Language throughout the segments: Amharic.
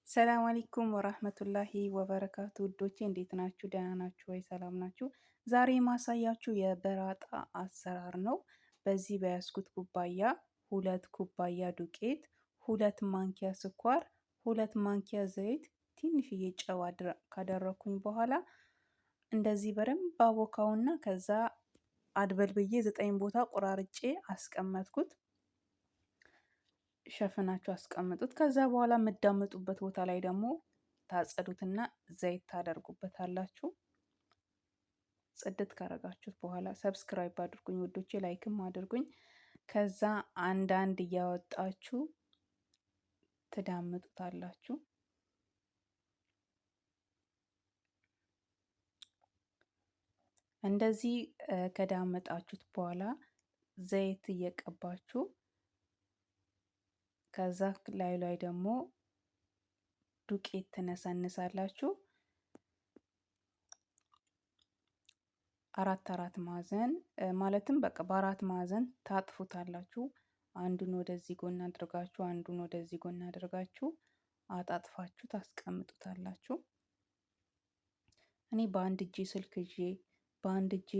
ሰላም አለይኩም ወራህመቱላሂ ወበረካቱ። ውዶቼ እንዴት ናችሁ? ደህና ናችሁ ወይ? ሰላም ናችሁ? ዛሬ የማሳያችሁ የበራጣ አሰራር ነው። በዚህ በያዝኩት ኩባያ 2 ኩባያ ዱቄት፣ 2 ማንኪያ ስኳር፣ 2 ማንኪያ ዘይት፣ ትንሽዬ ጨው ካደረኩኝ በኋላ እንደዚህ በደንብ አቦካውና ከዛ አድበልብዬ 9 ቦታ ቆራርጬ አስቀመጥኩት። ሸፍናችሁ አስቀምጡት። ከዛ በኋላ የምዳምጡበት ቦታ ላይ ደግሞ ታጸዱትና ዘይት ታደርጉበታላችሁ። ጽድት ካረጋችሁት በኋላ subscribe አድርጉኝ ውዶቼ፣ like ም አድርጉኝ። ከዛ አንዳንድ እያወጣችሁ ትዳምጡታላችሁ። እንደዚህ ከዳመጣችሁት በኋላ ዘይት እየቀባችሁ ከዛ ላዩ ላይ ደግሞ ዱቄት ትነሰንሳላችሁ። አራት አራት ማዕዘን ማለትም በቃ በአራት ማዕዘን ታጥፉታላችሁ። አንዱን ወደዚህ ጎን አድርጋችሁ አንዱን ወደዚህ ጎን አድርጋችሁ አጣጥፋችሁ ታስቀምጡታላችሁ። እኔ በአንድ እጄ ስልክ ይዤ በአንድ እጄ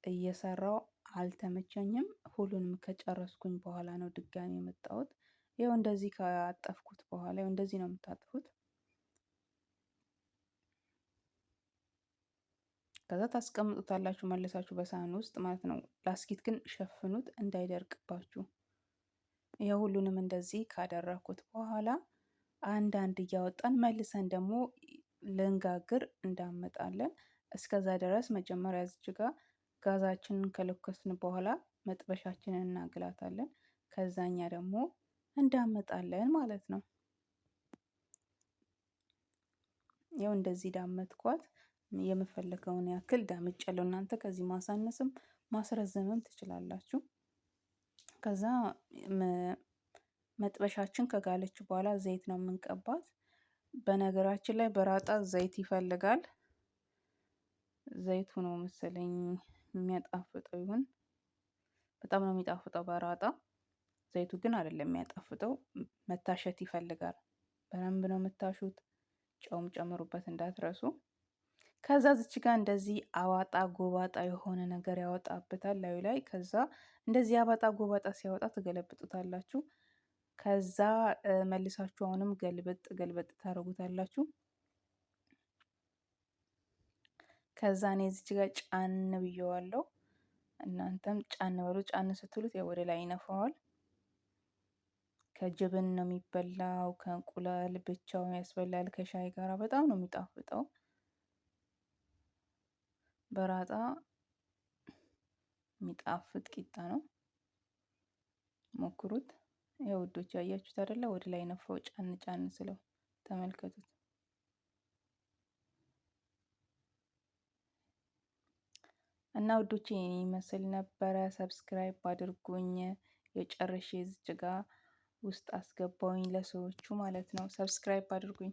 እየሰራው አልተመቸኝም። ሁሉንም ከጨረስኩኝ በኋላ ነው ድጋሚ የመጣሁት። ይኸው እንደዚህ ካጠፍኩት በኋላ ይኸው እንደዚህ ነው የምታጥፉት። ከዛ ታስቀምጡታላችሁ መልሳችሁ በሳህን ውስጥ ማለት ነው። ላስኪት ግን ሸፍኑት እንዳይደርቅባችሁ። ይኸው ሁሉንም እንደዚህ ካደረኩት በኋላ አንዳንድ እያወጣን መልሰን ደግሞ ልንጋግር እንዳመጣለን። እስከዛ ድረስ መጀመሪያ እዚች ጋር ጋዛችንን ከለኮስን በኋላ መጥበሻችንን እናግላታለን። ከዛኛ ደግሞ እንዳመጣለን ማለት ነው። ያው እንደዚህ ዳመጥኳት። የምፈልገውን ያክል ዳምጫለሁ። እናንተ ከዚህ ማሳነስም ማስረዘምም ትችላላችሁ። ከዛ መጥበሻችን ከጋለች በኋላ ዘይት ነው የምንቀባት። በነገራችን ላይ በራጣ ዘይት ይፈልጋል። ዘይቱ ነው መሰለኝ የሚያጣፍጠው ይሁን በጣም ነው የሚጣፍጠው በራጣ። ዘይቱ ግን አይደለም የሚያጣፍጠው፣ መታሸት ይፈልጋል። በደንብ ነው የምታሹት። ጨውም ጨምሩበት እንዳትረሱ። ከዛ ዝች ጋር እንደዚህ አዋጣ ጎባጣ የሆነ ነገር ያወጣበታል ላዩ ላይ። ከዛ እንደዚህ አባጣ ጎባጣ ሲያወጣ ትገለብጡታላችሁ። ከዛ መልሳችሁ አሁንም ገልበጥ ገልበጥ ታደርጉታላችሁ። ከዛ እኔ እዚች ጋር ጫን ብየዋለሁ። እናንተም ጫን በሉ። ጫን ስትሉት ያው ወደ ላይ ይነፋዋል። ከጅብን ነው የሚበላው፣ ከእንቁላል ብቻውን ያስበላል። ከሻይ ጋራ በጣም ነው የሚጣፍጠው። በራጣ የሚጣፍጥ ቂጣ ነው። ሞክሩት። ያው ውዶች ያያችሁት አይደለ? ወደ ላይ ነፋው ጫን ጫን ስለው ተመልከቱት። እና ውዶቼ የኔ ይመስል ነበረ። subscribe አድርጉኝ። የጨርሼ እዚች ጋ ውስጥ አስገባውኝ ለሰዎቹ ማለት ነው። subscribe አድርጉኝ።